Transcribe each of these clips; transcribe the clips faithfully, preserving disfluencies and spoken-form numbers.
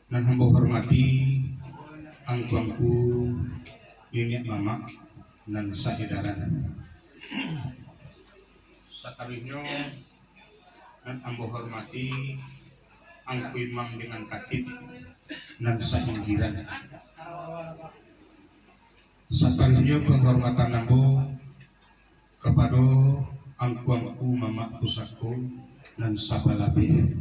Nan ambo hormati angku-angku, niniak mamak nan saedaran. Sataruihnyo nan ambo hormati angku imam dengan katik nan sainggiran. Sataruihnyo panghormatan ambo kapado angku-angku mamak pusako nan sabalabeh.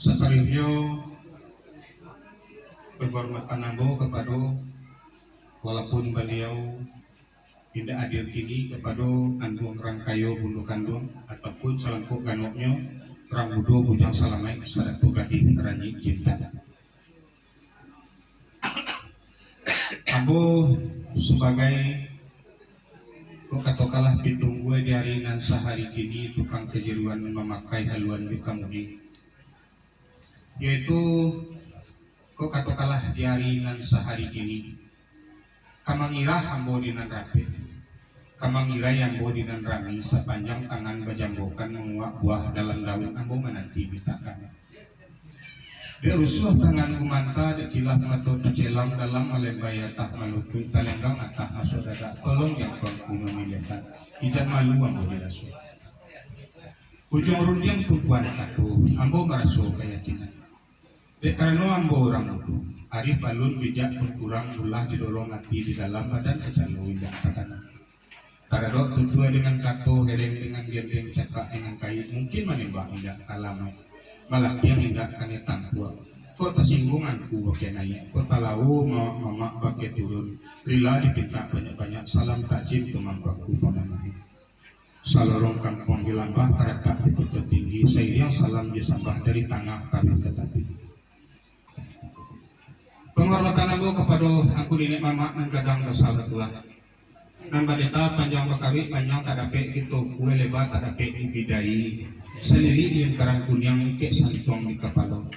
Sataruihnyo, panghormatan ambo kapado, walaupun baliau indak hadir kini, kapado anduang rangkayo bundo kanduang, ataupun salangkok ganoknyo, Rang Mudo Bujang Salamaik, sarato gadih Ranjik Cinta. Ambo sabagai, kok katokanlah, pitunggua di ari nan sahari kini tukang kajeruan mamakai haluan jo kamudi, yaitu, kok katokanlah, di ari nan sahari kini, ka mangira ambo di nan rapek, ka mangirai ambo di nan rami, sapanjang tangan bajambokan manguak buah dalam daun ambo mananti bitakan. Dek rusuah tangan gumanta, dek kilaf mato tacelang, dalam malembai atah malukuik, talenggang atah masuak dada, tolong jangkau ku mamiliahkan, ijan malu ambo dirasuah. Ujuang rundiang tumpuan kato, ambo maraso kayakinan. Dek karano ambo urang mudo, arih balun bijak pun kurang, bulah didorong ati di dalam, badan kacalo indak takana. Taradok tutua dengan kato, hereng dengan gendeng, cakak dengan kaik, mungkin manembak indak ka lamaik, malakiang indak kanai tampuak. Kok tasingguang angku bakeh naiak, kok talawo ma-, mamak bakeh turun, rila dipintak banyak-banyak, salam takzim tu mangko angku pamanahi. Salorong kampuang di Lambah, taratak di Koto Tinggi, sairiang salam jo sambah dari tangah taruih ka tapi. Panghormatan ambo kapado angku niniak mamak nan gadang basa batuah, nan badeta panjang bakaruik, panjang tak dapek ditokua, leba tak dapek dibidai, salilik di lingkaran kuniang, ikek santuang di kapalo.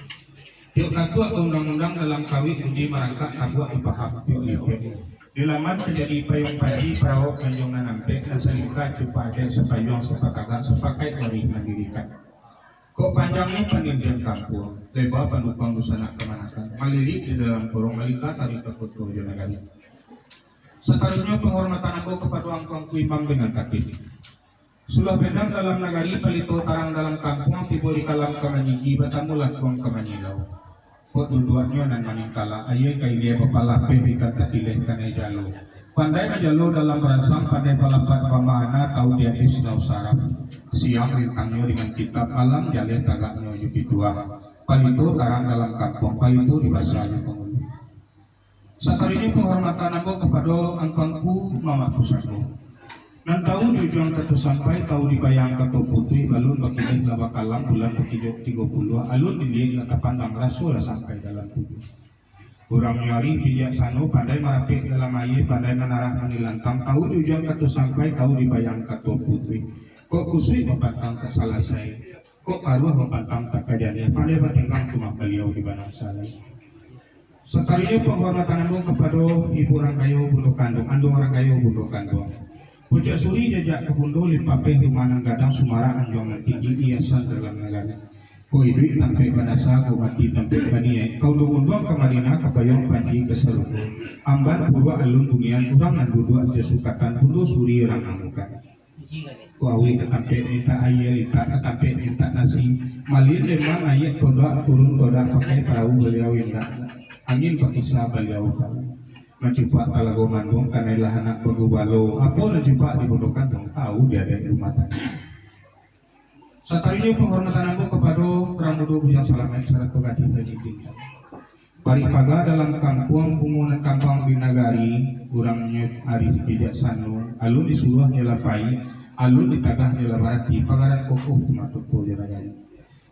Tiok katuak ka undang-undang, dalam karuik budi marangkak, tabuak dipaham tiok lipek. Di laman tajadi payuang panji, parawok ganjuang nan ampek, nan salingka cupak ajaik, sapayuang sapatagak, sapakaik warih nan dirikat. Kok panjangnyo panindian kampuang, leba panumpang dunsanak kamanakan, malirik di dalam korong, malingka taruih ka koto jo nagari. Sataruihnyo panghormatan ambo kapado angku-angku imam dengan katik. Sulah bedang dalam nagari, palito tarang dalam kampuang, tibo di kalam ka manyigi, batamu lakuang ka manyilau. Kok duduaknyo nan maningkala, aia ka ilia bapalapeh, ikan takileh kanai jalo. Pandai manjalo dalam baransang, pandai balambat bamana, tau di adeh sinau saraf. Siang rintangnyo dengan kitab, malam jaleh tagaknyo jo pituah. Palito tarang dalam kampuang, palito di basa jo pangulu. Sataruihnyo panghormatan ambo kapado angku-angku mamak pusako. Nan tau di ujuang kato sampai, tau di bayang kato putuih, balun bakileh lah bakalam, bulan bakijok tigo puluah, alun diliek lah tapandang, raso lah sampai dalam tubuah. Urang nyo arih bijaksano, pandai marapek dalam aia, pandai manarah manilantang, tau di ujuang kato sampai, tau di bayang kato putuih. Kok kusuik bapantang tak salasai, kok karuah bapantang tak ka janiah, pandai batenggang tu mah baliau di banang salai. Sataruihnyo panghormatan ambo kapado ibu rangkayo bundo kanduang, anduang rangkayo bundo kanduang. Pucuak suri jajak ka bundo, limpapeh rumah nan gadang, sumarak anjuang nan tinggi, hiasan dalam nagari. Kok iduik tampek badasa, kok mati tampek baniaik. Ka unduang-unduang ka Madinah, ka payuang panji ka sarugo. Amban puruak alun bunian, urang nan duduak jo sukatan, bundo suri urang amukan. Kok awik ka tampek mintak aia, litak ka tampek mintak nasi. Malin leman aiak todak, turun todak pakai parahu baliau indak. Angin bakisa baliau tau. Mancupak talago manduang, kanailah anak bagubalo. Apo nan cupak di bundo kanduang, tau di adaik rumah tangga. Sataruihnyo panghormatan ambo kapado Rang Mudo Bujang Salamaik sarato gadih Ranjik Cinta. Parik paga dalam kampuang, bungo nan kambang di nagari, urangnyo arih bijaksano, alun disuruah nyo lah pai, alun ditagah nyo lah barati, pagaran kokoh tu mah tupo jo nagari.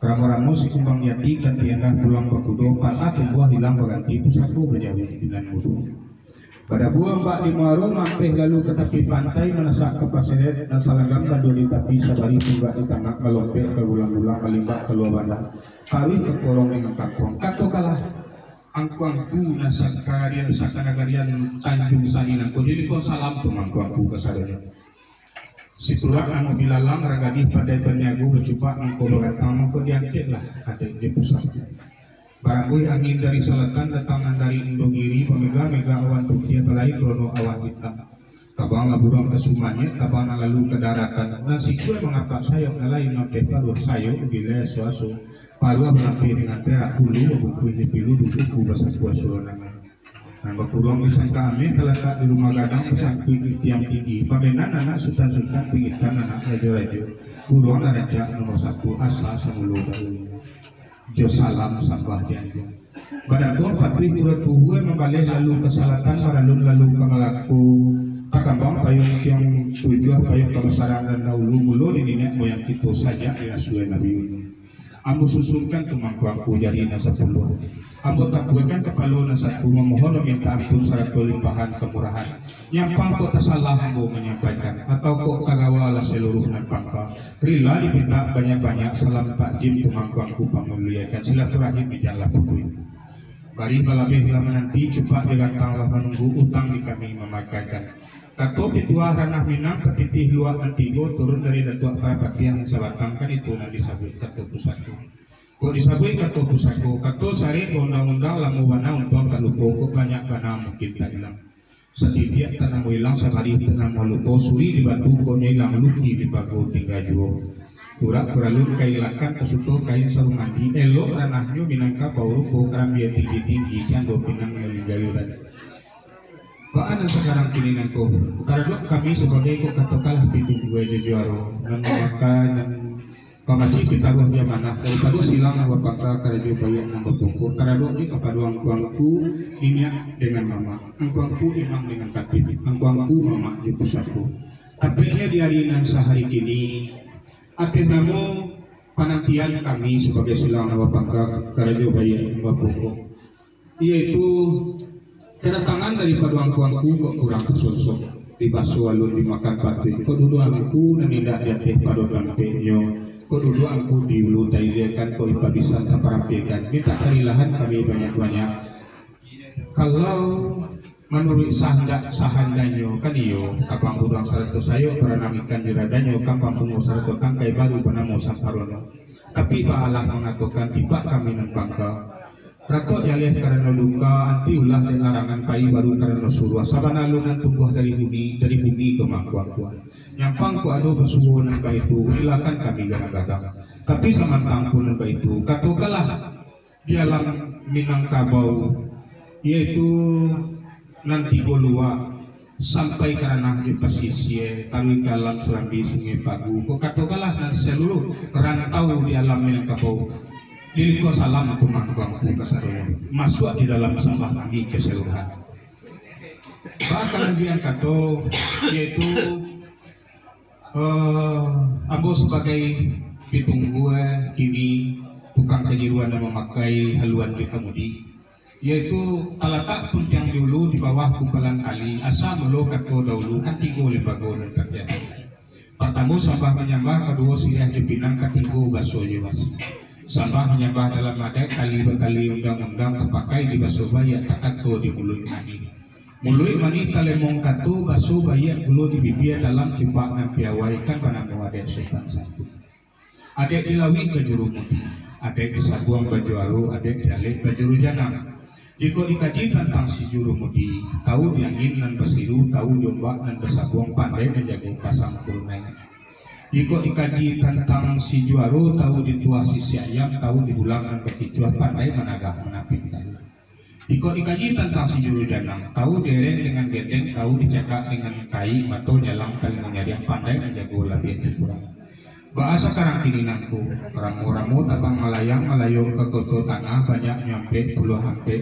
Ramo-ramo si kumbang jati, kanti endah tulang bakudo, patah tumbuah hilang baganti, pusako bajawek di nan mudo. Badabua ombak di muaro, mampeh lalu ka tapi pantai, manasak ka paseret, nan salanggam bando di tapi, sabarih tunggak di tanak, malompek ka gulang-gulang, malimbak kalua banda, taruih ka korong dengan kampuang. Katokanlah, angku-angku nan sakararian, sakanagarian Tanjung Sari nangko, dilingkuang salam tu angku-angku kasadonyo. Siturak nan bilalang, ragadih pandai paniago, bacupak mangko bagatang, mangko diangkeklah adaik jo pusako. Barambuih angin dari salatan, datang nan dari Indogiri, bamega-mega awan putiah, balain rono awan itam. Tabanglah buruang ka sumaniak, tabang nan lalu ka daratan, nan sikua mangapak sayok, nan lain mampeh paruah sayok, bilai aso-aso, paruah balampeh dengan perak, bulu babukuih jo pilu, buku basakuah sulo namo. Nan bakuruang disangka ameh, talatak di rumah gadang, basangkuik di tiang tinggi, pamenan anak sutan-sutan, pingitan anak rajo-rajo, buruang nan rancak nomor satu, asa samulo dahulu. Jo salam sambah dianjuang. Badato patuih urang tuo, mambaleh lalu ka salatan, baralun lalu ka Malako, takambang payuang tiong tujuah, payuang kabasaran nan dahulu, mulo di niniak moyang kito, sajak di asuah Nabi Nuh. Ambo susunkan tumangku-angku jari nan sapuluah. Ambo tapuakan kapalo nan satu, mamohon maminta ampun sarato limpahan kamurahan. Nyampang kok tasalah ambo manyampaikan, atau kok tagawa lah saluruh nan pangka, rila dipintak banyak-banyak salam takzim tumangku-angku, pamuliakan silaturahim ijanlah putuih. Barih balabeh lah mananti, cupak jo gantang lah manunggu, utang di kami mamakaikan. Kato pituah ranah Minang, patitih luak nan tigo, turun dari Datuak Parapatiah nan sabatang, kan itu nan disabuik kato pusako. Kok disabuik kato pusako, kato sarek baundang-undang, lamo bana untuang talupo, kok banyak bana mungkin tailang. Satitiak tanamo ilang, sabarih tanamo lupo, suri di batu kok nyo ilang, luki di pago tingga juo. Turak paralun kain lakan, kasuto kain sarung mandi, elok ranahnyo Minangkabau, rupo karambia tinggi-tinggi, cando pinangnyo linggayuran. Baa nan sakarang kini nangko, taradok kami sabagai, kok katokanlah, pitungguai jo juaro, nan mamakai, nan pamaci pitaruah di amanah, daripado silang nan bapangka, karajo baiak nan bapokok, taradok di kapado angku-angku niniak dengan mamak, angku-angku imam dengan khatib, angku-angku mamak jo pusako. Tapeknyo di ari nan sahari kini, ateh namo panantian kami sabagai silang nan bapangka, karajo baiak nan bapokok, yaitu kadatangan daripado angku-angku kok kurang tasonsok, dibaso alun dimakan patuik, kok duduak angku nan indak di ateh pado tampeknyo, kok duduak angku di ulu tailiakan, kok ipabisan taparampiakan, mintak karilahan kami banyak-banyak. Kalau manuruik sahandak, sahandainyo kan iyo, tabang buruang sarato sayok, baranang ikan di radannyo, kambang bungo sarato tangkai, baru banamo samparono. Tapi baalah mangatokan, tipak kami nan pangka, ratok jaleh karano duka, anti ulah dek larangan, pai baru karano suruah, sabana alun nan tumbuah dari bumi, dari bumi ka mangkuang-kuang. Nyampang kok ado basuo nan baitu, ilakan kami gadang-gadang. Tapi samantang pun nan baitu, katokanlah, di alam Minangkabau, yaitu nan tigo luak, sampai ka ranah di pasisia, taruih ka alam Surambi, Sungai Pagu, kok katokanlah nan saluruh rantau di alam Minangkabau, dilingkuang salam tumangku-angku kasadonyo, masuak di dalam sambah kami kasaluruhan. Bahkan lagi nan kato, yaitu Eh, ambo sabagai pitunggu, eh, kini tukang kajiruan nan mamakai haluan di kamudi, yaitu talatak puntiang di ulu di bawah kumpalan tali, asa mulo kato dahulu, kan tigo limbago nan tapiaso. Partamo sambah manyambah, kaduo siriah jo pinang, katigo baso jo basi. Sambah manyambah dalam adaik, tali batali undang-undang, tapakai di baso baiak, takato di muluik manih. Muluik manih talemong kato, baso baiak pulo di bibia, dalam cupak nan piawai, kan banamo adaik sopan santun. Adaik di lauik bajuru mudi, adaik di sabuang bajuaro, adaik di alek bajuru janang. Jikok dikaji tantang si juru mudi, tahu di angin nan basiru, tahu di ombak nan basabuang, pandai manjago pasang kurunai. Jikok dikaji tantang si juaro, tahu di tuah sisiak ayam, tahu di bulang nan bakicuah, pandai managah manapik talu. Jikok dikaji tantang si juru janang, tahu di ereng dengan gendeng, tahu di cakak dengan tai, mato nyalang, talingo nyadiang, pandai manjago labiah jo kurang. Baa sakarang kini nangko, ramo-ramo tabang malayang, malayo ka koto tangah, banyak nyampek puluah ampek,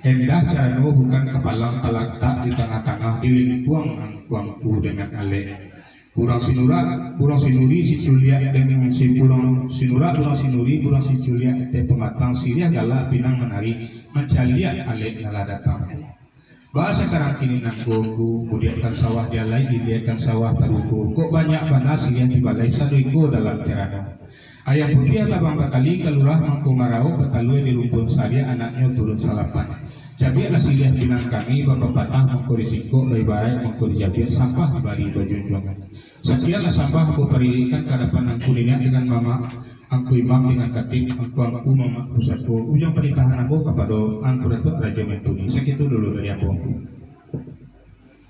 endah carano bukan kapalang, talatak di tangah-tangah, dilingkuang angku-angku dengan alek. Buruang sinurak, buruang sinuri, siculiak dengan si buruang sinurak, buruang sinuri, buruang siculiak, teh pamatang, siriah galak pinang manari, mancaliak alek nan lah datang. Baa sakarang kini nangko, mudiakkan sawah di alai, iliakan sawah taruko, kok banyak bana siriah di balai, sado iko dalam carano. Ayam putiah tabang batali, kalurah mangko maraok, batalua di rumpun sariak, anaknyo turun salapan. Cabiaklah siriah pinang kami, bapapatah mangko di singkok, lah ibaraik mangko di cabiak, sambah dibari bajunjuangan. Sakianlah sambah ambo paririkan ka adapan angku niniak dengan mamak, angku imam dengan katik, angku-angku mamak pusako, ujuang panitahan ambo kapado angku Datuak Rajo Mantuni. Sakitu dulu dari ambo.